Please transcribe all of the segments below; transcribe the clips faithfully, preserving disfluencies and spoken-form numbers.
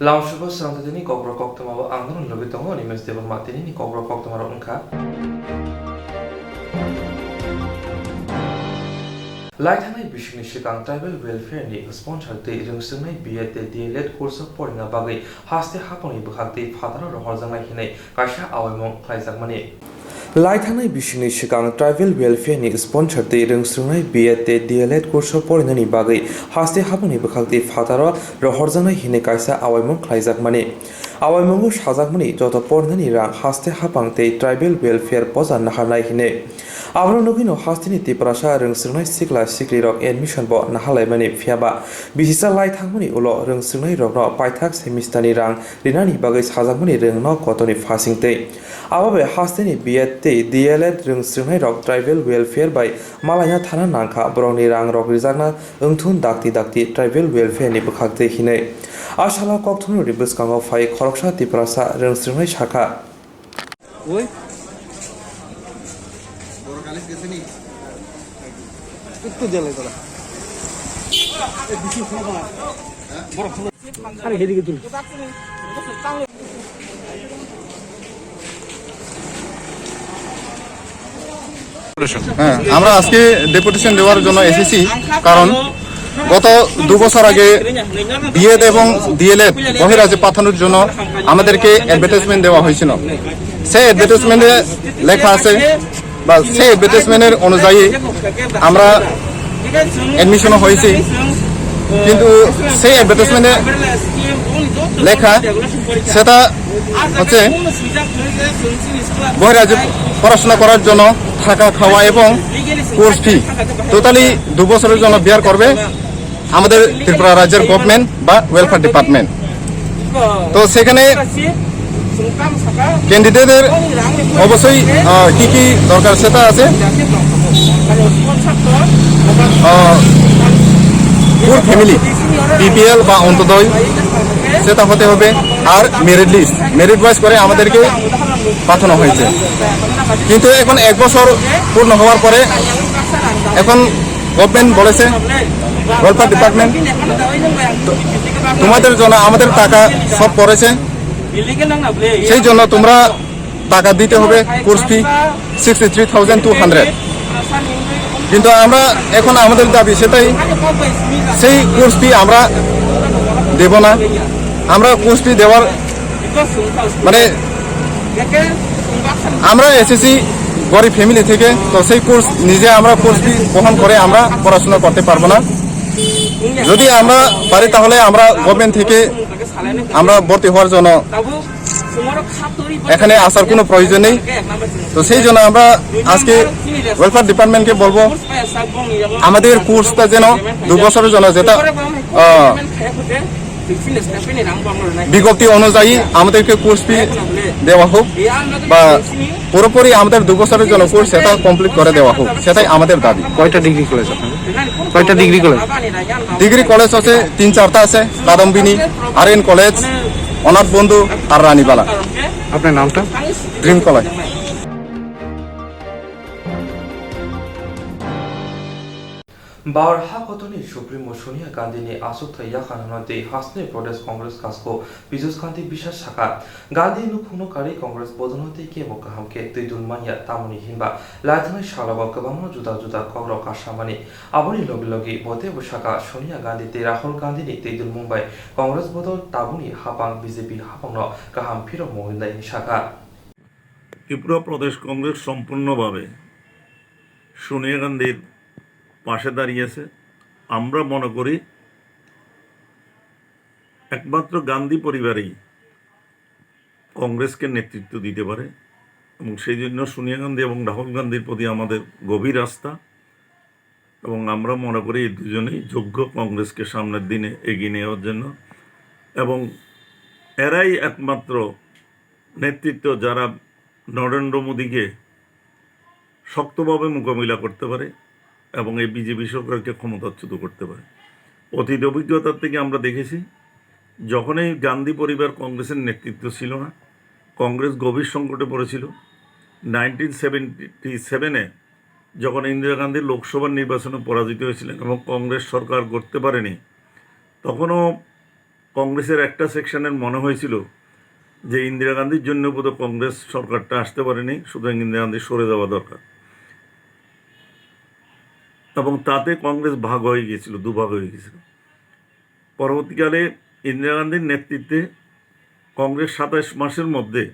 Lamsukha Srangtatini kokrok koktwmao ang nono logi tongo, Animesh Debbarma. Tinini kokrok koktwmarok wngkha: Laithangnai bisingni swkang Tribal Welfare ni sponsor tei rwngswngnai B Ed tei D L Ed course o porina bagwi haste haphangni bwkhak tei phataro rohorjaknai hinwi kaisa awaimung khlaijakmani. Laithangnai bisingni swkang Tribal Welfare ni sponsor tei rwngswngnai B Ed tei D L Ed course o porinani bagwi haste haphangni bwkhak tei phataro rohorjaknai hinwi kaisa awaimung khlaijakmani. Awaimungo sajakmani joto porinani rang haste haphang tei Tribal Welfare poja naharnai hinwi. Abono nugwino hasteni Tiprasa rwngswngnai sikla siklirok admission bo naharlaimani, phiyaba bisisa lai thangmani ulo rwngswngnairokno paithak semesterni rang rinani bagwi sajakmani rwngno kotorni phasing tei abo bai hasteni B Ed tei D L Ed rwngswngnairok Tribal Welfare bai malaina thana nangkha, borokni rangrok rijakna wngthun dakti dakti Tribal Welfare ni bwkhak tei hinwi. A salo kokthumrokni bwskango phai khoroksa Tiprasa rwngswrwngnai sakha. Oi. Boro kalis gese ni. Ektu jele tola. Are, hedige tul. হ্যাঁ, আমরা আজকে ডেপুটেশন দেওয়ার জন্য এসেছি, কারণ গত দু বছর আগে বিএড এবং ডিএলএড বহিরাজ্যে পাঠানোর জন্য আমাদেরকে অ্যাডভার্টাইজমেন্ট দেওয়া হয়েছিল। সেই অ্যাডভার্টাইজমেন্টে লেখা আছে বা সেই অ্যাডভার্টাইজমেন্টের অনুযায়ী আমরা অ্যাডমিশনও হয়েছি, কিন্তু সেই অ্যাডভার্টাইজমেন্টে লেখা সেটা হচ্ছে বহিরাজ্যে পড়াশোনা করার জন্য থাকা, খাওয়া এবং কোর্স ফি টোটালি দু বছরের জন্য বিয়ার করবে আমাদের ত্রিপুরা রাজ্যের গভর্নমেন্ট বা ওয়েলফেয়ার ডিপার্টমেন্ট। তো সেখানে ক্যান্ডিডেটের অবশ্যই, আহ, কি কি দরকার সেটা আছে। আহ, পুর ফ্যামিলি, বিপিএল বা অন্তোদয়, সেটা হতে হবে। আর মেরিট লিস্ট, মেরিট ওয়াইজ করে আমাদেরকে পাঠানো হয়েছে। কিন্তু এখন এক বছর পূর্ণ হওয়ার পরে এখন গভর্নমেন্ট বলেছে, ওয়েলফেয়ার ডিপার্টমেন্ট, তো তোমাদের জন্য আমাদের টাকা সব পড়েছে, সেই জন্য তোমরা টাকা দিতে হবে course fee sixty three thousand two hundred. কিন্তু আমরা এখন আমাদের দাবি সেটাই, সেই কোর্স ফি আমরা দেব না। আমরা কোর্স ফি দেওয়ার মানে আমরা এসেছি গরিব ফ্যামিলি থেকে, তো সেই কোর্স নিজে আমরা কোর্স ফি বহন করে আমরা পড়াশোনা করতে পারবো না। যদি আমরা পারি তাহলে আমরা গভর্নমেন্ট থেকে আমরা ভর্তি হওয়ার জন্য এখানে আসার কোনো প্রয়োজন নেই। তো সেই জন্য আমরা আজকে ওয়েলফেয়ার ডিপার্টমেন্টকে বলবো, আমাদের কোর্সটা যেন দু বছরের জন্য যেটা, আহ, বিজ্ঞপ্তি অনুযায়ী আমাদেরকে কোর্স ফি দেওয়া হোক বা পুরোপুরি আমাদের দু বছরের জন্য কোর্স সেটা কমপ্লিট করে দেওয়া হোক, সেটাই আমাদের দাবি। কয়টা ডিগ্রি কলেজ আপনাদের? কয়টা ডিগ্রি কলেজ? ডিগ্রি কলেজ আছে তিন চারটা আছে, কাদম্বিনী, আরএন কলেজ, অনাথ বন্ধু আর রানীবালা। আপনার নামটা? Dream college. Bauer ha kotorni Supremo Sonia Gandhini achukthai yakhan hwnwi tei hasteni Pradesh Congress kasko Piyush Kanti Biswas sakha, Gandhi nukhungno karwi Congress bodolno tei kebo kaham khe twidul manya, tamoni hinba laithangnai salobo kwbangma juda juda kokrok kasamani. Aboni logi logi bo teibo sakha, Sonia Gandhi tei Rahul Gandhini twidulmung bai Congress bodol tabukni haphang B J P haphangno kaham phirokmung rinai hwnwi sakha. Tripura Pradesh Congress সম্পূর্ণভাবে সোনিয়া গান্ধীর পাশে দাঁড়িয়েছে। আমরা মনে করি একমাত্র গান্ধী পরিবারই কংগ্রেসকে নেতৃত্ব দিতে পারে এবং সেই জন্য সোনিয়া গান্ধী এবং রাহুল গান্ধীর প্রতি আমাদের গভীর আস্থা এবং আমরা মনে করি এই দুজনেই যোগ্য কংগ্রেসকে সামনের দিনে এগিয়ে নেওয়ার জন্য। এবং এরাই একমাত্র নেতৃত্ব যারা নরেন্দ্র মোদীকে শক্তভাবে মোকাবিলা করতে পারে এবং এই বিজেপি সরকারকে ক্ষমতাচ্যুত করতে পারে। অতীত অভিজ্ঞতার থেকে আমরা দেখেছি, যখনই গান্ধী পরিবার কংগ্রেসের নেতৃত্ব ছিল না, কংগ্রেস গভীর সংকটে পড়েছিল। নাইনটিন সেভেন্টি সেভেনে যখন ইন্দিরা গান্ধী লোকসভার নির্বাচনে পরাজিত হয়েছিলেন এবং কংগ্রেস সরকার গড়তে পারেনি, তখনও কংগ্রেসের একটা সেকশনের মনে হয়েছিল যে ইন্দিরা গান্ধীর জন্য বোধহয় কংগ্রেস সরকারটা আসতে পারেনি, সুতরাং ইন্দিরা গান্ধী সরে যাওয়া দরকার। এবং তাতে কংগ্রেস ভাগ হয়ে গিয়েছিল, দুভাগ হয়ে গিয়েছিল। পরবর্তীকালে ইন্দিরা গান্ধীর নেতৃত্বে কংগ্রেস সাতাশ মাসের মধ্যে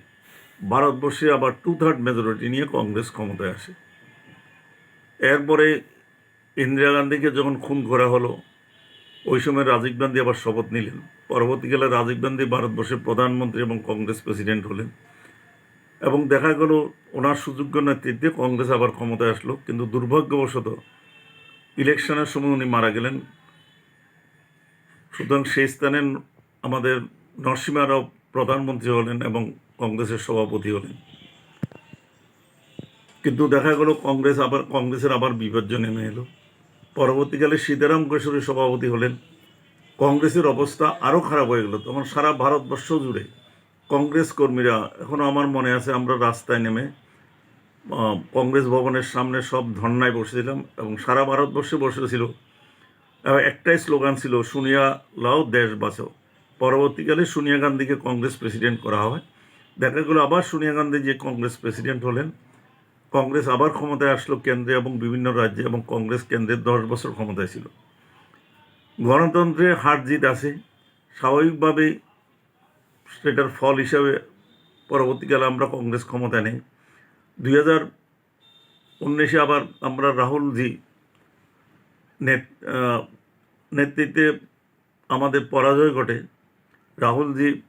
ভারতবর্ষে আবার টু থার্ড মেজরিটি নিয়ে কংগ্রেস ক্ষমতায় আসে। এরপরে ইন্দিরা গান্ধীকে যখন খুন করা হলো, ওই সময় রাজীব গান্ধী আবার শপথ নিলেন। পরবর্তীকালে রাজীব গান্ধী ভারতবর্ষের প্রধানমন্ত্রী এবং কংগ্রেস প্রেসিডেন্ট হলেন। এবং দেখা গেল, ওনার সুযোগ্য নেতৃত্বে কংগ্রেস আবার ক্ষমতায় আসলো, কিন্তু দুর্ভাগ্যবশত ইলেকশনের সময় উনি মারা গেলেন। সুতরাং সেই স্থানে আমাদের নরসিংহ রাও প্রধানমন্ত্রী হলেন এবং কংগ্রেসের সভাপতি হলেন। কিন্তু দেখা গেল কংগ্রেস আবার, কংগ্রেসের আবার বিপর্যয় নেমে এলো। পরবর্তীকালে সীতারাম কেশরী সভাপতি হলেন। কংগ্রেসের অবস্থা আরও খারাপ হয়ে গেল। তখন সারা ভারতবর্ষ জুড়ে কংগ্রেস কর্মীরা, এখনও আমার মনে আছে, আমরা রাস্তায় নেমে, আহ, কংগ্রেস ভবনের সামনে সব ধর্নায় বসেছিলাম এবং সারা ভারতবর্ষে বসেছিল। আহ, একটাই স্লোগান ছিল, "সোনিয়া লাও, দেশ বাঁচাও।" পরবর্তীকালে সোনিয়া গান্ধীকে কংগ্রেস প্রেসিডেন্ট করা হয়। দেখা গেল আবার সোনিয়া গান্ধী যে কংগ্রেস প্রেসিডেন্ট হলেন, কংগ্রেস আবার ক্ষমতায় আসলো কেন্দ্রে এবং বিভিন্ন রাজ্যে, এবং কংগ্রেস কেন্দ্রে দশ বছর ক্ষমতায় ছিল। গণতন্ত্রে হার জিত আছে, স্বাভাবিকভাবেই সেটার ফল হিসাবে পরবর্তীকালে আমরা কংগ্রেস ক্ষমতায় নেই। দুই হাজার উনিশে আবার আমরা রাহুলজি নেত-, আহ, নেতৃত্বে আমাদের পরাজয় ঘটে। রাহুলজি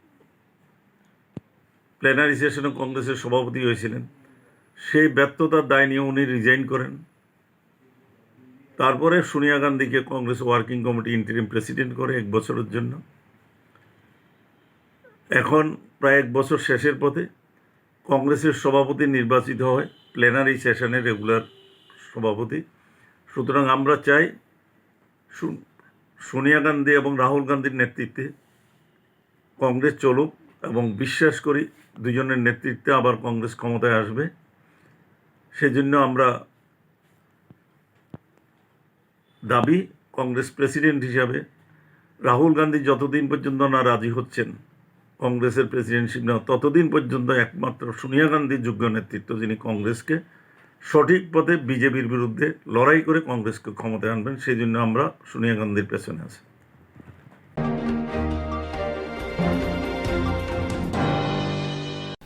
প্লেনারি সেশনে কংগ্রেসের সভাপতি হয়েছিলেন। সেই ব্যর্থতার দায় নিয়ে উনি রিজাইন করেন। তারপরে সোনিয়া গান্ধীকে Congress working committee interim president করে এক বছরের জন্য। এখন প্রায় এক বছর শেষের পথে। কংগ্রেসের সভাপতি নির্বাচিত হয় প্লেনারি সেশনে রেগুলার সভাপতি। সুতরাং আমরা চাই সু-, সোনিয়া গান্ধী এবং রাহুল গান্ধীর নেতৃত্বে কংগ্রেস চলুক এবং বিশ্বাস করি দুজনের নেতৃত্বে আবার কংগ্রেস ক্ষমতায় আসবে। সেজন্য আমরা দাবি, কংগ্রেস প্রেসিডেন্ট হিসাবে রাহুল গান্ধী যতদিন পর্যন্ত না রাজি হচ্ছেন কংগ্রেসের প্রেসিডেন্টশিপ নেওয়া, ততদিন পর্যন্ত একমাত্র সোনিয়া গান্ধী যোগ্য নেতৃত্ব, যিনি কংগ্রেসকে সঠিক পথে বিজেপির বিরুদ্ধে লড়াই করে কংগ্রেসকে ক্ষমতায় আনবেন। সেই জন্য আমরা সোনিয়া গান্ধীর পেছনে আছি।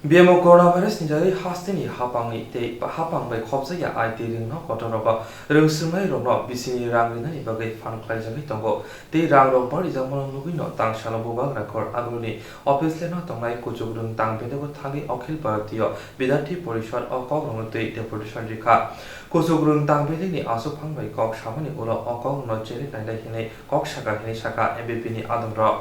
Biyamo coronavirus ni jagwi hasteni hapangni tei hapang bai khopjakya I T ringno kotorrogo rwngswrwngnairokno bisini rang rinani bagwi phan khlaijagwi tongo. Tei rangrok barijakmano nugwino tangsalo bubagra khor Agaroni office lane-o tongnai Kuchukrwng Tang Bedego thangwi Akhil Bharatiya Vidyarthi Porishad o kokrokno twi deputation rikha. Kuchukrwng Tang Bedegni achukphang bai kok samani ulo o kokrokno cherwi nailai hinwi kok sakha hinwi sakha A B P ni adongrok.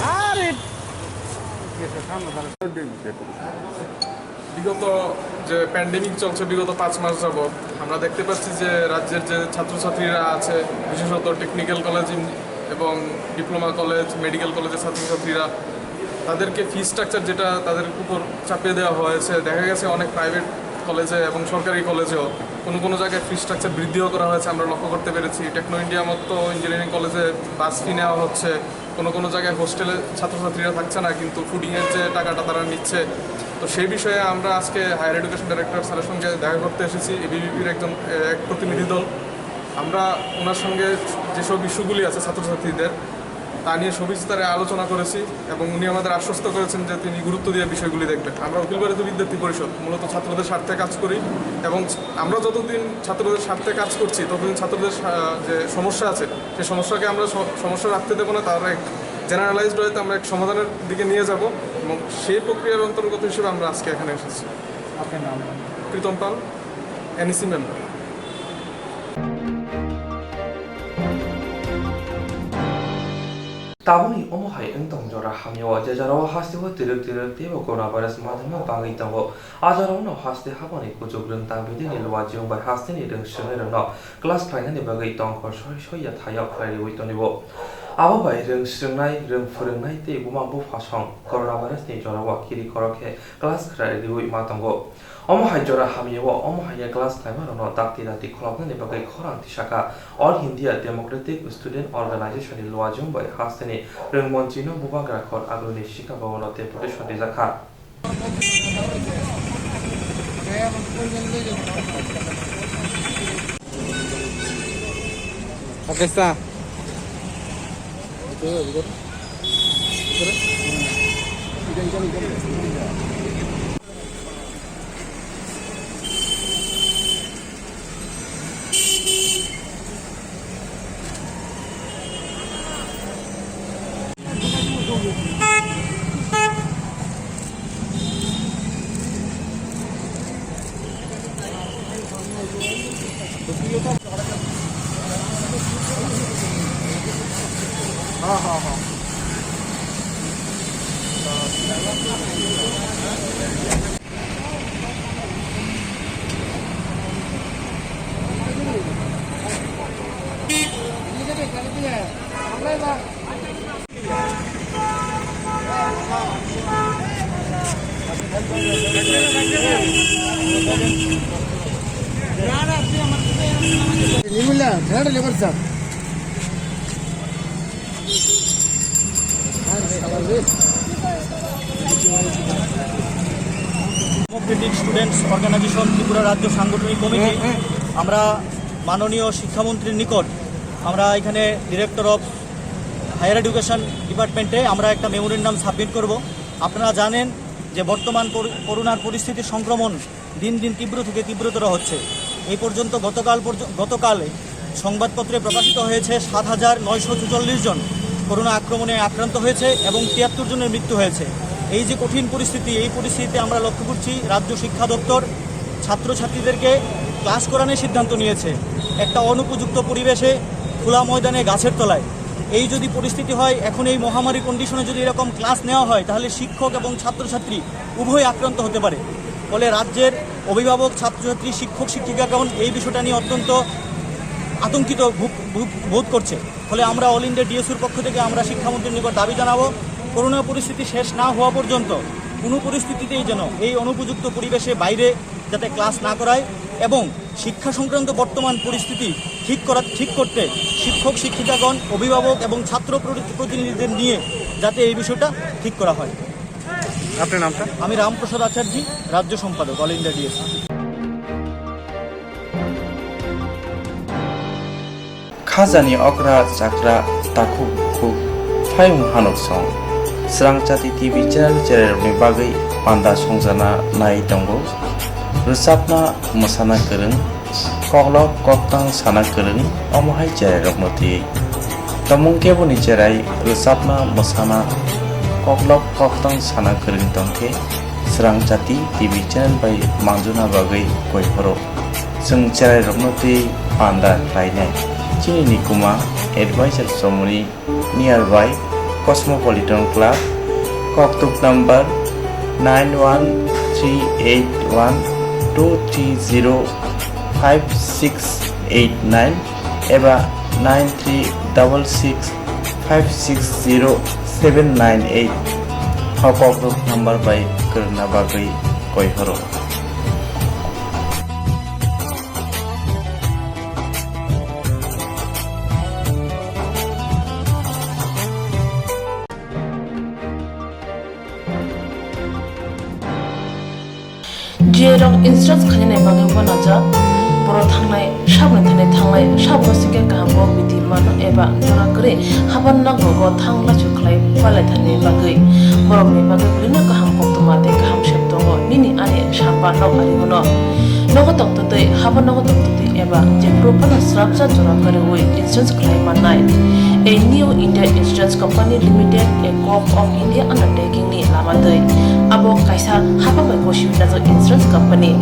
আরে, বিগত যে প্যান্ডেমিক চলছে বিগত পাঁচ মাস যাবত, আমরা দেখতে পাচ্ছি যে রাজ্যের যে ছাত্রছাত্রীরা আছে, বিশেষত টেকনিক্যাল কলেজ ইন-, এবং ডিপ্লোমা কলেজ, মেডিকেল কলেজের ছাত্রছাত্রীরা, তাদেরকে ফি স্ট্রাকচার যেটা তাদের উপর চাপিয়ে দেওয়া হয়েছে, দেখা গেছে অনেক প্রাইভেট কলেজে এবং সরকারি কলেজেও কোনো কোনো জায়গায় ফি স্ট্রাকচার বৃদ্ধিও করা হয়েছে, আমরা লক্ষ্য করতে পেরেছি। টেকনো ইন্ডিয়া মতো ইঞ্জিনিয়ারিং কলেজে বাস ফি নেওয়া হচ্ছে, কোনো কোনো জায়গায় হোস্টেলে ছাত্রছাত্রীরা থাকছে না, কিন্তু ফুডিংয়ের যে টাকাটা তারা নিচ্ছে। তো সেই বিষয়ে আমরা আজকে হায়ার এডুকেশন ডাইরেক্টর স্যারের সঙ্গে দেখা করতে এসেছি, এবিভিপির একজন, এ, এক প্রতিনিধি দল। আমরা ওনার সঙ্গে যেসব ইস্যুগুলি আছে ছাত্রছাত্রীদের, তা নিয়ে সবিস্তারে আলোচনা করেছি এবং উনি আমাদের আশ্বস্ত করেছেন যে তিনি গুরুত্ব দিয়ে বিষয়গুলি দেখবেন। আমরা অখিল ভারতীয় বিদ্যার্থী পরিষদ মূলত ছাত্রদের স্বার্থে কাজ করি এবং আমরা যতদিন ছাত্রদের স্বার্থে কাজ করছি, ততদিন ছাত্রদের সা-, যে সমস্যা আছে, সেই সমস্যাকে আমরা স-, সমস্যা রাখতে দেবো না, তার এক জেনারেলাইজড ওয়েতে আমরা এক সমাধানের দিকে নিয়ে যাব এবং সেই প্রক্রিয়ার অন্তর্গত হিসেবে আমরা আজকে এখানে এসেছি। আপনার নাম? Pritam Pal, NEC member. Tabukni omo hai wng tong jora hamya o, je jorao hasteo twrwk twrwk teibo coronavirus madhyamo bangwi tongo. A jorao no haste habani kuchuk rwng tang bidini luajiung bai hasteni rwng swrwngnairokno class khlainani bagwi tongkhor soi soi ya thaio khlai rwui tonibo. Abo bai rwng swrwngnai, rwng phwrwngnai tei buma buphasong coronavirus ni jorao kiri khoro khe class khlai rwui ma tongo. Omo hai jora hamya o, omo hai ya class khlaimarokno dakti dakti kholopnani bagwi khorang tisaka All India Democratic Student Organization ni luajiung bai hasteni rwngmonchino bubagra khor agroni sika bhabono deputation rijak kha. Democratic students organization Tripura রাজ্য সাংগঠনিক কমিটি, আমরা মাননীয় শিক্ষামন্ত্রীর নিকট আমরা এখানে director of higher education ডিপার্টমেন্টে আমরা একটা মেমোরেন্ডাম সাবমিট করব। আপনারা জানেন যে বর্তমান করু-, করোনার পরিস্থিতির সংক্রমণ দিন দিন তীব্র থেকে তীব্রতর হচ্ছে। এই পর্যন্ত গতকাল পর্য-, গতকালে সংবাদপত্রে প্রকাশিত হয়েছে সাত হাজার নয়শো ছেচল্লিশ জন করোনা আক্রমণে আক্রান্ত হয়েছে এবং তিয়াত্তর জনের মৃত্যু হয়েছে। এই যে কঠিন পরিস্থিতি, এই পরিস্থিতিতে আমরা লক্ষ্য করছি রাজ্য শিক্ষা দপ্তর ছাত্রছাত্রীদেরকে ক্লাস করানোর সিদ্ধান্ত নিয়েছে একটা অনুপযুক্ত পরিবেশে, খোলা ময়দানে, গাছের তলায়। এই যদি পরিস্থিতি হয়, এখন এই মহামারী কন্ডিশনে যদি এরকম ক্লাস নেওয়া হয়, তাহলে শিক্ষক এবং ছাত্রছাত্রী উভয় আক্রান্ত হতে পারে। ফলে রাজ্যের অভিভাবক, ছাত্রছাত্রী, শিক্ষক শিক্ষিকাগণ এই বিষয়টা নিয়ে অত্যন্ত আতঙ্কিত ভু-, ভু-, বোধ করছে। ফলে আমরা অল ইন্ডিয়া ডিএসইউর পক্ষ থেকে আমরা শিক্ষামন্ত্রীর নিকট দাবি জানাবো, করোনা পরিস্থিতি শেষ না হওয়া পর্যন্ত কোনো পরিস্থিতিতেই যেন এই অনুপযুক্ত পরিবেশে বাইরে যাতে ক্লাস না করায় এবং শিক্ষা সংক্রান্ত বর্তমান পরিস্থিতি ঠিক করা, ঠিক করতে শিক্ষক শিক্ষিকাগণ, অভিভাবক এবং ছাত্র প্রতি-, প্রতিনিধিদের নিয়ে যাতে এই বিষয়টা ঠিক করা হয়। আপনার নামটা? আমি রামপ্রসাদ আচার্য, রাজ্য সম্পাদক, all India DSU. Khajani okra chakra takhuk bukhuk phaiung hanuk song. Srangchati T V channel chererokni bagwi panda songjakna nai tongo. Rwchapna mwsana kwrwng, koklop koktang sana kwrwng, omo hai chererokno twiwi. Tongmung keboni cherai rwchapna mwsana koklop koktang sana kwrwng tongkhe Srangchati T V channel bai manjuna bagwi koi phoro. Chwng cherairokno tei panda khlainai. Chini nikuma advisor chomoni nearby Cosmopolitan Club, koktuk number nine one three eight one two three zero five six eight nine eba nine three double six five six zero seven nine eight. O koktuk number bai kwrwngna bagwi koi horo. D A rok insurance khainani bagwi uanajak. Oro thangnai, saboni thani thangnai, saboni singkhe kaham kok bithi mano eba jora kwrwi haban nokrogo thang lachu khlai palai thani bagwi borokni bagwi belino kaham koktwma tei kaham sep tongo nini ani samba nok ari hwno. Nogo tongtwtwi, haban nogo tongtwtwi eba jephuru phano srapsa jora kwrwi insurance khlai mannai. A New India Insurance Company Limited, a Gov of India undertaking ni lama twi. Abo kaisa hapang bai gosi hwnjak insurance company.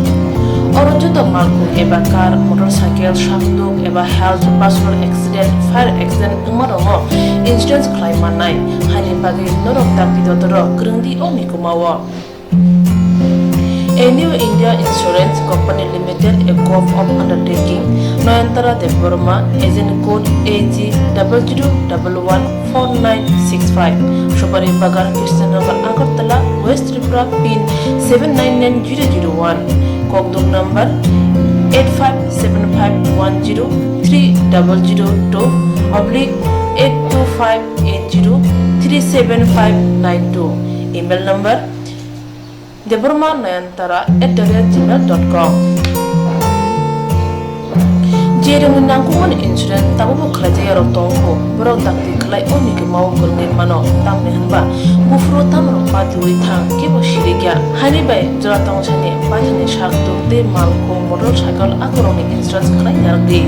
Oro joto malkhung eba car, motorcycle, sakduk eba health, personal accident, fire accident wngma rokno insurance khlai mannai. Haini bagwi norok dakti dotoro kwrwng di o mikumao. A New India Insurance Company Limited, a Gov of undertaking, Nayantara Debbarma, agent code A G double zero double one four nine six five, Subari Bagan, Krishnanagar, Agartala, West Tripura, pin seven nine nine zero zero one, kokduk number eight five seven five one zero three double zero two oblique eight two five eight zero three seven five nine two, email number debbarma nayantara at the rate gmail dot com. Jerokni nangkukmani insurance tabukbo khlaijak yarok tongkho, borok dakti khlai o mikumao kwrwngwi mano, tamni hwnba buphuru tamrok patiui thang kebo sirikya. Haini bai jora tongsani paithakni sakduk tei malkhung, motorcycle akorokni insurance khlai narwkdi.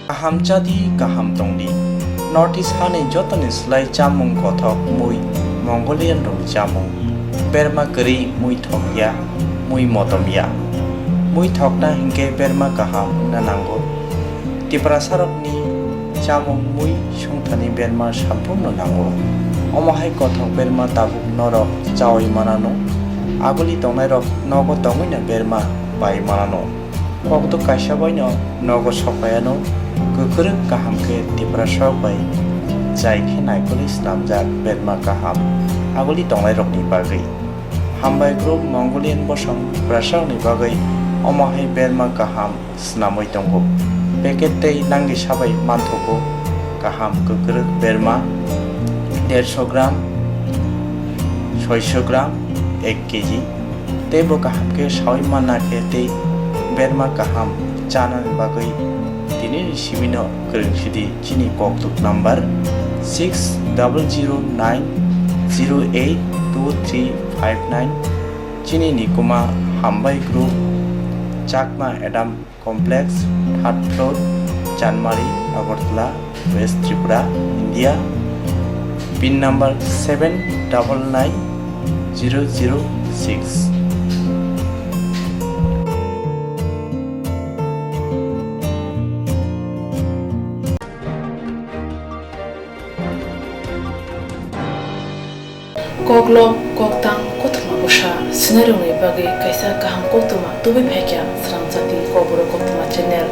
Kaham chadi, kaham tongdi. North East hani jotoni slai chamung kothok mui Mongolian rokni chamung. Berma kwrwi mui thokya, mui motomya. Mui thokna hinkhe berma kaham wngna nango. Tiprasarokni chamung mui sungthani berma samphurno nango. Omo hai kothok berma tabuk norok chaui manano. Aguli tongnairok nogo tongwino berma pai manano. Kokduk kaisa baino nogo sokpaiano, kwkrwk kaham khe Tiprasarok bai chai khe naikolwi snamjak berma kaham aguli tongnairokni bagwi. Hambai group Mongolian bosong Tiprasarokni bagwi omo hai berma kaham snamwi tongo. Packet tei langisa bai manthogo kaham kwkrwk berma dersho gram, soisho gram, ek kg. Teibo kaham khe saui manna khe tei berma kaham chanani bagwi tinini sibino kwrwng sidi chini kokduk number six double zero nine zero eight two three five nine. Chini nikuma Hambai Group, Chakma Adam Complex, third floor, Chanmari, Agartala, West Tripura, India. Pin number seven double nine zero zero six. Koklob, koktang, kothoma bwsa swinairokni bagwi kaisa kaham koktwma tubui phaikha Srangchati Kokborok Koktwma channel.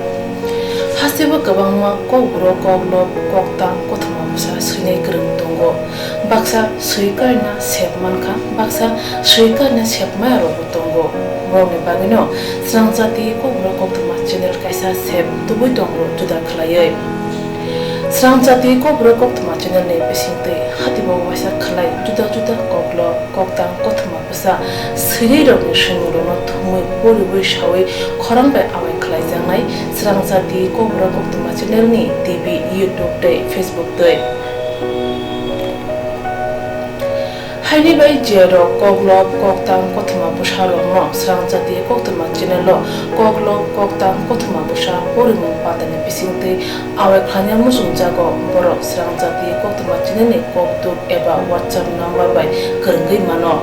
Hasteo kwbangma kokborok koklob, koktang, kothoma bwsa swinai kwrwng tongo. Baksa swi karna sep mankha, baksa swi karna sep maya rokbo tongo. Borokni bagwino Srangchati Kokborok Koktwma channel kaisa sep tubui tongo juda khlaiwi. Srangchati Kokborok Koktwma channel ni bisingtwi hatibo waisa khlai juda juda koklob, koktang, kothoma bwsa swinai rokni swimungrokno thumwi poriwi sawi khorang bai awai khlaijaknai Srangchati Kokborok Koktwma channel ni T V, YouTube tei Facebook twi. Haini bai je rok koklob, koktang, kothoma bwsa rokno Srangchati Koktwma channel o koklob, koktang, kothoma bwsa porimung patani bisingtwi awai khlaina muchungjago, borok Srangchati Koktwma channel ni kokduk eba WhatsApp number bai kwrwngwi mano.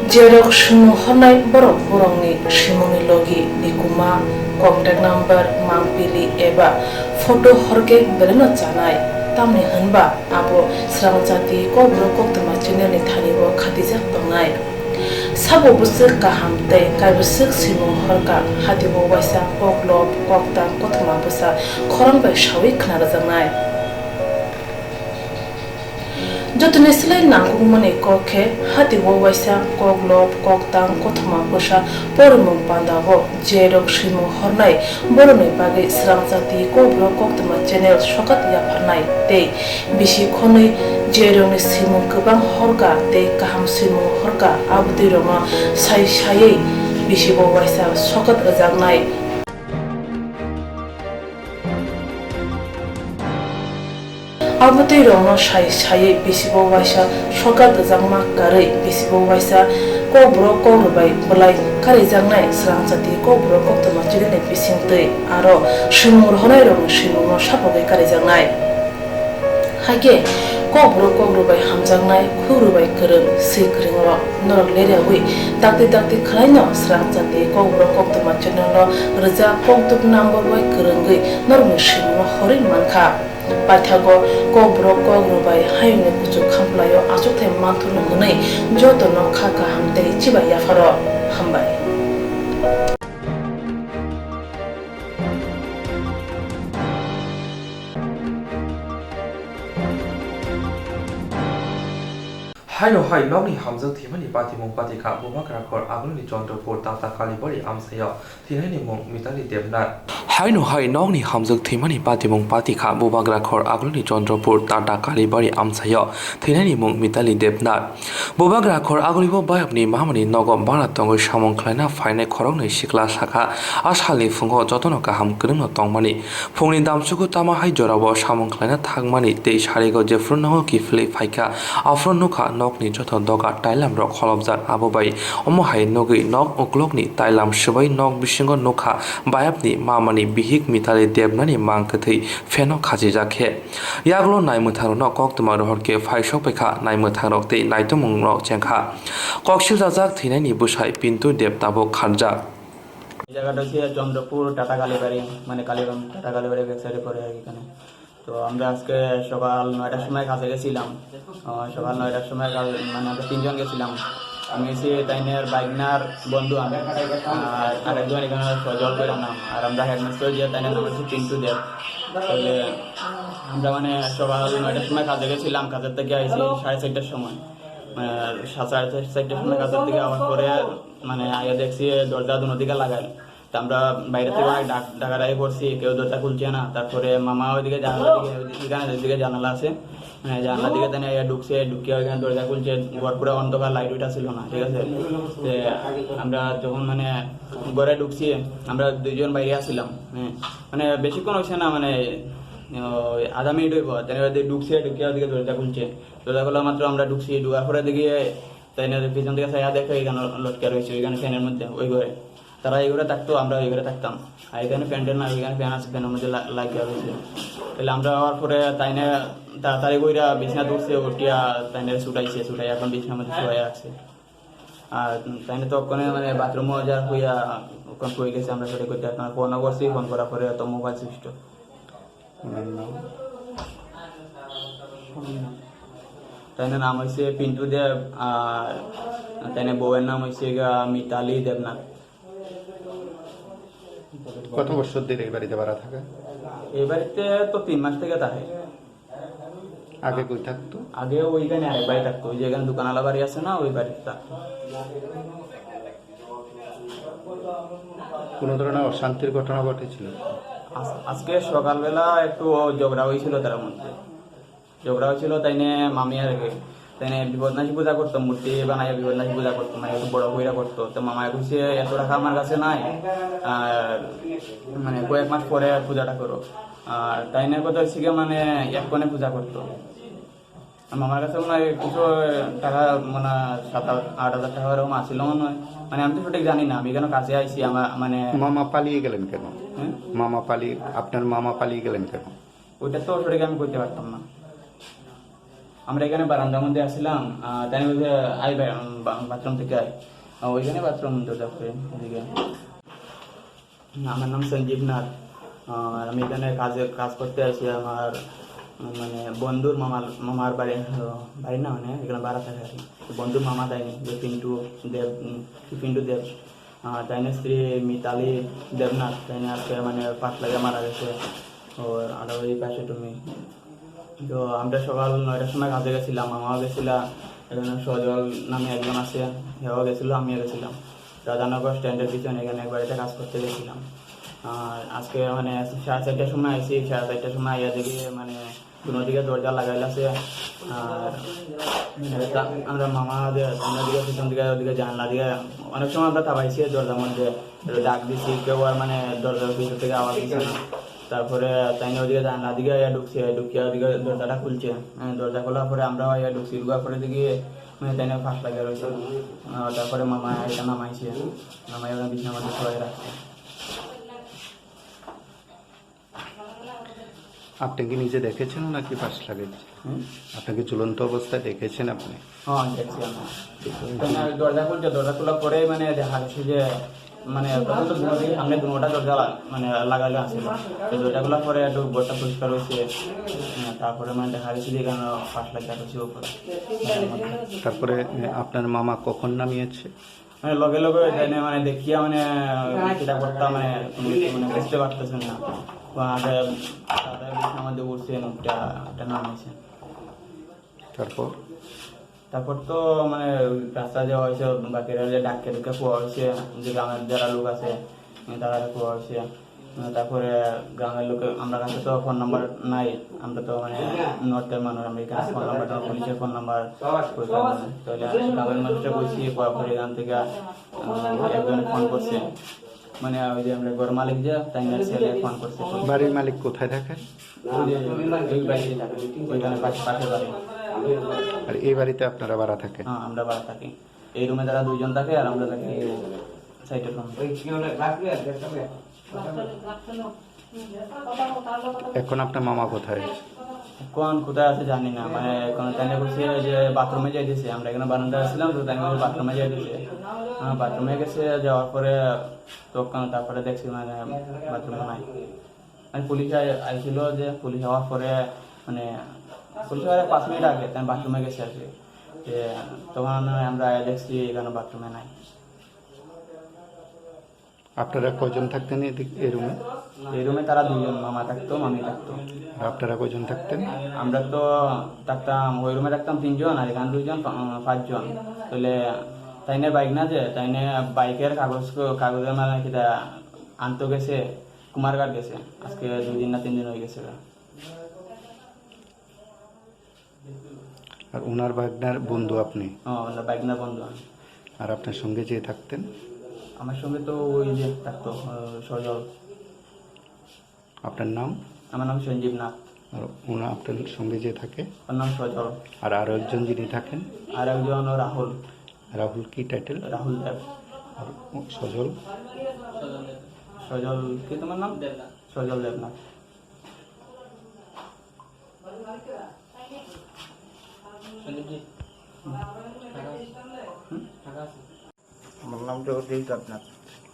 Je rok swimung hornai borok borokni swimungni logi, nikuma, contact number, mangpili eba photo horkhe belai no chanai, tamni hwnba abo Srangchati Kokborok Koktwma channel ni thani o khatijak tongnai. Sabo bwswk kaham tei kaibwswk swimung horkha, hatibo waisa koklob, koktang, kothoma bwsa khorang bai sawi khna rwjaknai. Jotoni slai nangkukmani kok khe, hatio waisa koklop, koktang, kothoma bwsa porimung pandao je rok swimung hornai borokni bagwi Srangchati Kokborok Koktwma channel sokat yapharnai tei bisi khonwi je rokni swimung kwbang horka tei kaham swimung horka, abotwi rokno sai saiwi bisibo waisa sokat rwjaknai. Abotwi rokno sai saiwi bisibo waisa sokat rwjakma karwi bisibo waisa Kokborok Kokrwbai bwlai karijaknai Srangchati Kokborok Koktwma channel ni bisingtwi aro swimung rwhornai rokni swimungno sapogwi karijaknai. Hakhe Kokborok Kokrwbai hamjaknai, Kokrwbai kwrwng, swi kwrwng rok norok leriawi dakti dakti khwlaino Srangchati Kokborok Koktwma channel no rwjak kokduk number bai kwrwngwi norokni swimungno horwi mankha. Paithago Kokborok Kokrwbai hayungni kuchuk khamplaio achukthai manthurno hwnwi jotono kha kaham tei chibai yapharo. Hambai. Haino hai nokni hamjak thwimani patimung patikha Bubagra khor agulni Chandrapur Tata Kalibari amchaio thwinaini mung Mitali Debnath. Haino hai nokni hamjak thwimani patimung patikha Bubagra khor agulni Chandrapur Tata Kalibari amchaio thwinaini mung Mitali Debnath. Bubagra khor agulibo bayapni mamani nogo bara tongwi samung khlaina phainai khoroknwi sikla sakha, a salni phungo jotono kaham kwrwngno tongmani. Phungni damsugo tama hai jorao samung khlaina thangmani tei sarigo jephuru nogo kiphilwi phaikha, aphuru nukha nokni joto doga tailamrok kholopjak, abo bai omo hai nugwi nok uklokni tailam swbai nok bisingo nukha bayapni mamani bihik Mitali Debnani mang kwthwi pheno khachijak khe. Yagulo naimwthangrokno koktwma rohor khe phaisok paikha, naimwthangrok tei naitukmungrok chengkha. Koksil rajak thwinaini bwsai Pintu Deb tabuk kharjak. এই জায়গাটা হচ্ছে চন্দ্রপুর টাটা কালীবাড়ি, মানে কালীবাড়ি, টাটা কালীবাড়ির ব্যাক সাইডে পড়ে আর কি এখানে। তো আমরা আজকে সকাল নয়টার সময় কাজে গেছিলাম। আহ, সকাল নয়টার সময় কাজ, মানে আমরা তিনজন গেছিলাম। আমি গেছি তাইনের বাইকনার বন্ধু আমি। আর আরেকজন এখানে জল করে নাম। আর আমরা হেডমাস্টার যে তাইনের নাম হচ্ছে পিন্টু দেব। তাহলে আমরা মানে সকাল নয়টার সময় কাজে গেছিলাম, কাজের থেকে আইছি সাড়ে চারটার সময়। আহ, সা-, সাড়ে চার-, চারটার সময় কাজের থেকে আবার পরে মানে আগে দেখছি দরজা দুনো দিকে লাগাই। তো আমরা বাইরে থেকে অনেক ডাক-, ডাকাডাকি করছি, কেউ দরজা খুলছে না। তারপরে মামা ওইদিকে জানালার দিকে, ওইদিকে, এখানে যেদিকে জানালা আছে, হ্যাঁ, জানালার দিকে তানে আইয়া ঢুকছে, ঢুকিয়া ওইখানে দরজা খুলছে, ঘর পুরো অন্ধকার, লাইট উইট আছিল না, ঠিক আছে? তে আমরা যখন মানে ঘরে ঢুকছি, আমরা দুইজন বাইরে আসছিলাম, হ্যাঁ, মানে বেশিক্ষণ হইছে না, মানে, ওই আধা মিনিট হইব, তাই ওদের ঢুকছে, ঢুকিয়া ওদিকে দরজা খুলছে, দরজা খোলা মাত্র আমরা ঢুকছি, ঢুকার পরে দেখি তাই না, পিছন থেকে চাইয়া দেখে এখানে লটকে রয়েছে, ওইখানে ফ্যানের মধ্যে, ওই ঘরে। তারা এই ঘরে থাকতো, আমরা ওই ঘরে থাকতাম। আর এখানে ফ্যান ট্যান নাই, ওইখানে ফ্যান আছে, ফ্যানের মধ্যে লা-, লাগিয়ে রয়েছে। তাহলে আমরা আওয়ার পরে তাই না তাড়াতাড়ি কইরা বিছনা তুলছে, উঠিয়া তাই না ছুটাইছে, ছুটাই এখন বিছনার মধ্যে শুয়ে রাখছে। আর তাই না তো ওখানে মানে বাথরুমও যা হইয়া ওখানে হয়ে গেছে, আমরা সেটা করতে পারতাম না। ফোনও করছি, ফোন করার পরে তো মোবাইল সুইচ অফ। ওনার নাম? তাইনের নাম হইছে পিন্টু দেব, আর তাইনের বউয়ের নাম হইছে গা মিতালি দেবনাথ। কত বছর ধরে এই বাড়িতে ভাড়া থাকে? এই বাড়িতে তো তিন মাস থেকে থাকে। আগে কই থাকতো? আগে ওইখানে আরেক বাড়ি থাকতো, ওই যে এখানে দোকানওয়ালা বাড়ি আছে না, ওই বাড়িতে থাকতো। কোনো ধরনের অশান্তির ঘটনা ঘটেছিল? আজ-, আজকে সকালবেলা একটু ঝগড়া হয়েছিল তার মধ্যে। ঝগড়া হয়েছিল, তাই নিয়ে মামি আর কি, তাই নিয়ে বিপদনাশী পূজা করতো, মূর্তি বানাইয়া বিপদনাশী পূজা করতো, মানে একটু বড় কইরা করতো। তো মামায় কইছে, "এত টাকা আমার কাছে নাই, আর মানে কয়েক মাস পরে পূজাটা করো।" আর তাই নিয়ে কথা হচ্ছে গিয়ে মানে এক কোণে পূজা করতো। আর মামার কাছে মনে হয় কিছু টাকা, মানে সাত আট, আট হাজার টাকা এরকম আসছিল মনে হয়। মানে আমি তো সঠিক জানি না, আমি এখানে কাছে আইছি, আমার মানে মামা পালিয়ে গেলেন কেন? হ্যাঁ? মামা পালিয়ে, আপনার মামা পালিয়ে গেলেন কেন? ওইটা তো সঠিক আমি কইতে পারতাম না। আমরা এখানে বারান্দার মধ্যে আসছিলাম, আহ, তাই বলছে, "আই বা-, বা-, বাথরুম থেকে আই।" আহ, ওইখানে বাথরুম দরজা করে ওদিকে। আমার নাম সঞ্জীব নাথ। আর আমি এখানে কাজে, কাজ করতে আসি আমার, মানে, বন্ধুর মামার, মামার বাড়ি, আহ, বাড়ি না, মানে, এখানে ভাড়া থাকে আর কি। তো বন্ধুর মামা দেয়নি, যে পিন্টু দেব, উম, কি পিন্টু দেব, আহ, তাইনের স্ত্রী মিতালি দেবনাথ, তাই আজকে, মানে, পাঁচ লাগে মারা গেছে। ও, আর ওই পাশে তুমি তো আমরা সকাল নয়টার সময় কাজে গেছিলাম, মামাও গেছিলাম, এখানে সজল নামে একজন আছে, সেও গেছিল, আমিও গেছিলাম। রাধানগর স্ট্যান্ডের পিছনে এখানে এক বাড়িতে কাজ করতে গেছিলাম। আর আজকে মানে সাড়ে চারটার সময় আইছি, সাড়ে চারটার সময় আইয়া দেখি মানে কোনো দিকে দরজা লাগাইল আছে। আর মানে তা-, আমরা মামা যে আমরা দিকে পিছন দিকে ওদিকে জানলা দিয়ে অনেক সময় আমরা তাবাইছি দরজার মধ্যে, ডাক দিছি, কেউ আর মানে দরজার ভিতর থেকে আওয়াজ দিছে না। তারপরে তাই না ওদিকে জানলা দিকে আইয়া ঢুকছে, ঢুকিয়া ওদিকে দরজাটা খুলছে। হ্যাঁ, দরজা খোলার পরে আমরা আইয়া ঢুকছি, ঢুকার পরে দেখি মানে তাই না ফাঁস লাগিয়ে রয়েছে। আহ, তারপরে মামা এটা নামাইছে, নামাই ওখানে বিছনার মধ্যে শোয়াই রাখছে। আপনি কি নিজে দেখেছেন নাকি ফাঁস লাগাইছে? হুম? আপনি কি ঝুলন্ত অবস্থায় দেখেছেন আপনি? হ্যাঁ, দেখছি আমরা। মানে দরজা খুলছে, দরজা খোলার পরে মানে দেখা গেছে যে মানে প্রথমত দুনো দিকে সামনে দুনোটা দরজা লা-, মানে লাগাইলে আছে। তো দরজা খোলার পরে একটু ঘরটা পরিষ্কার হয়েছে। হ্যাঁ, তারপরে মানে দেখা গেছে যে এখানে ফাঁস লাগা রয়েছে উপরে। তারপরে, এ, আপনার মামা কখন নামিয়েছে? মানে লগে লগে এখানে মানে দেখিয়া মানে কিতা করতাম মানে কোনো কিছু মানে বুঝতে পারতেছেন না। তো আমাদের দাদা বিছনার মধ্যে বসে একটা, একটা নাম আছে। তারপর? তারপর তো মানে রাস্তা যে হয়েছে বাকিরা যে ডাক্তারকে খোয়া হয়েছে, যে গ্রামের যারা লোক আছে তারা খোয়া হয়েছে। আহ, তারপরে গ্রামের লোকে, আমরা কাছে তো ফোন নাম্বার নাই, আমরা তো মানে নর্থের মানুষ, আমরা এখানে ফোন নাম্বার, পুলিশের ফোন নাম্বার, তাহলে গ্রামের মানুষটা বলছি, পরে এখান থেকে আহ, একজন ফোন করছে, মানে ওই যে আমরা ঘর মালিক যে তাই না, ছেলে ফোন করছে। বাড়ির মালিক কোথায় থাকে? ওই যে ওই বাড়িতে থাকে, ওইখানে পাশে, পাশে বাড়ি। আর এই বাড়িতে আপনারা ভাড়া থাকেন? হ্যাঁ, আমরা ভাড়া থাকি। এই রুমে তারা দুইজন থাকে আর আমরা থাকি সাইডের রুমে। এখন আপনার মামা কোথায়? এখন কোথায় আছে জানি না, মানে এখন তাই না বলছে যে বাথরুমে যাই দিছে, আমরা এখানে বারান্দায় আসছিলাম তো তাই না বলছে বাথরুমে যাই দিছে। হ্যাঁ, বাথরুমে গেছে, যাওয়ার পরে তখন তারপরে দেখছি মানে বাথরুমে নাই। মানে পুলিশ আই-, আইছিল যে পুলিশ আওয়ার পরে মানে পুলিশ আওয়ার পাঁচ মিনিট আগে তাই বাথরুমে গেছে আর কি। যে তখন আমরা আয়া দেখছি এখানে বাথরুমে নাই। আপনারা কয়জন থাকতেন এদিক, এই রুমে? এই রুমে তারা দুইজন, মামা থাকতো, মামি থাকতো। আর আপনারা কয়জন থাকতেন? আমরা তো থাকতাম, ওই রুমে থাকতাম তিনজন, আর এখানে দুইজন, পা-, আহ, পাঁচজন। তাহলে তাইনে বাইক না যে, তাইনে বাইকের কাগজ, কাগজের মানে কিতা আনতো গেছে, কুমারঘাট গেছে। আজকে দুই দিন না তিন দিন হয়ে গেছে। আর ওনার ভাগনার বন্ধু আপনি? হ্যাঁ, ওনার ভাগনার বন্ধু আমি। আর আপনার সঙ্গে যে থাকতেন? আমার সঙ্গে তো ওই যে থাকতো, আহ, সজল। আপনার নাম? আমার নাম সঞ্জীব নাথ। আর ওনা-, আপনার সঙ্গে যে থাকে? ওর নাম সজল। আর আরো একজন যিনি থাকেন? আর একজন রাহুল। রাহুল কি টাইটেল? রাহুল দেব। আর ও-, সজল? সজল কি তোমার নাম? দেবনাথ। সজল দেবনাথ। সঞ্জীব জি। হুম? আমার নাম জগদীশ দেবনাথ।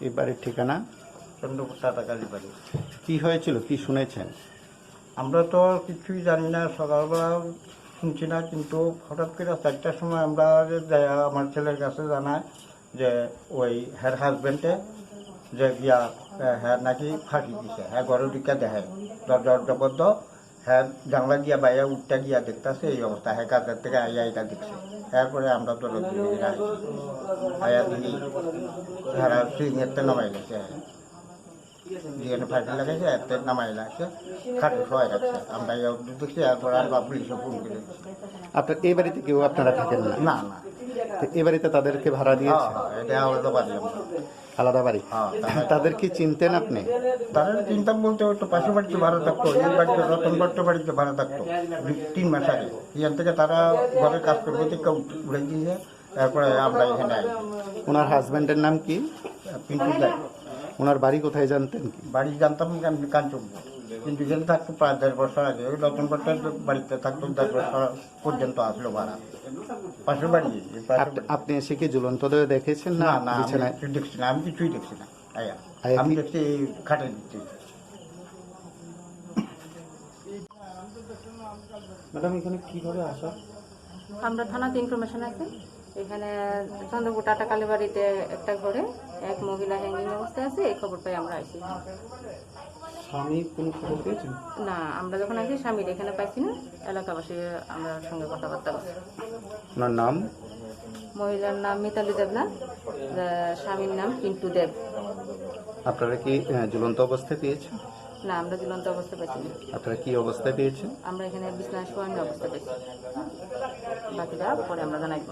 এই বাড়ির ঠিকানা? চন্দ্রপুর টাটাখালি বাড়ি। কি হয়েছিল, কি শুনেছেন? আমরা তো কিছুই জানি না, সকালবেলা শুনছি না, কিন্তু হঠাৎ করে চারটার সময় আমরা যে যাই, আমার ছেলের কাছে জানায় যে ওই হের হাজবেন্ডে যে গিয়া, এ, হ্যাঁ নাকি ফাঁকি দিছে, হ্যাঁ ঘরে ঢুকে দেখে দরজা টরজা বন্ধ, হ্যাঁ জানলা দিয়া বাইরে উঠতে গিয়া দেখতেছে এই অবস্থা, হ্যাঁ কাজের থেকে আইয়া এটা দেখছে। এরপরে আমরা তো লোক নিয়ে আইছি, আয়া দেখি তারা সিং এর নামাই গেছে, যেখানে ফাঁকি লাগাইছে এতে নামাই লাগছে, খাটে শোয়াই রাখছে। আমরা এই অবধি দেখছি, এরপরে আমরা পুলিশে ফোন করে দিচ্ছি। আপনার এই বাড়িতে কেউ আপনারা থাকেন না? না, না। তো এই বাড়িতে তাদেরকে ভাড়া দিয়েছে? হ্যাঁ, হ্যাঁ, এটা আলাদা বাড়ি আমরা। আলাদা বাড়ি? হ্যাঁ, তারা তাদের কি চিনতেন আপনি? তারা চিনতাম বলতে ওই তো পাশের বাড়িতে ভাড়া থাকতো, এই বাড়িতে রতন ভট্ট বাড়িতে ভাড়া থাকতো। দুই তিন মাস আগে এখান থেকে তারা ঘরের কাজ করবো তো কেউ উড়াই দিয়েছে, তারপরে আমরা এখানে আই। ওনার হাজবেন্ডের নাম কি? পিন্টু দেব। ওনার বাড়ি কোথায় জানতেন কি? বাড়ি জানতাম আমি কাঞ্চনপুর, কিন্তু এখানে থাকতো প্রায় দেড় বছর আগে, ওই রতন ভট্টের বাড়িতে থাকতো দেড় বছর পর্যন্ত আসলো ভাড়া। পাশের বাড়ি, এই পাশের আপ-, বাড়ি। আপনি এসে কি ঝুলন্ত দেহ দেখেছেন না না, না, আমি বিছানায়? কিছু দেখছি না, আমি কিছুই দেখছি না। আয়া। আয়া আমি কি? দেখছি এই খাটে দিচ্ছি। ম্যাডাম, এখানে কিভাবে আসা? আমরা থানাতে ইনফরমেশন আছে, এখানে চন্দ্রপুর টাটা কালীবাড়িতে একটা ঘরে এক মহিলা হ্যাঙ্গিং অবস্থায় আছে, এই খবর পাই আমরা আইছি। স্বামী কোনো খবর পেয়েছেন? না, আমরা যখন আইছি স্বামীর এখানে পাইছি না, এলাকাবাসী আমরা সঙ্গে কথাবার্তা বলছি। ওনার নাম? মহিলার নাম মিতালি দেবনাথ, আহ, স্বামীর নাম পিন্টু দেব। আপনারা কি আহ, ঝুলন্ত অবস্থায় পেয়েছেন? না, আমরা ঝুলন্ত অবস্থায় পাইছি না। আপনারা কি অবস্থায় পেয়েছেন? আমরা এখানে বিছনায় শোয়ানো অবস্থায় পাইছি। বাকিটা পরে আমরা জানাইব।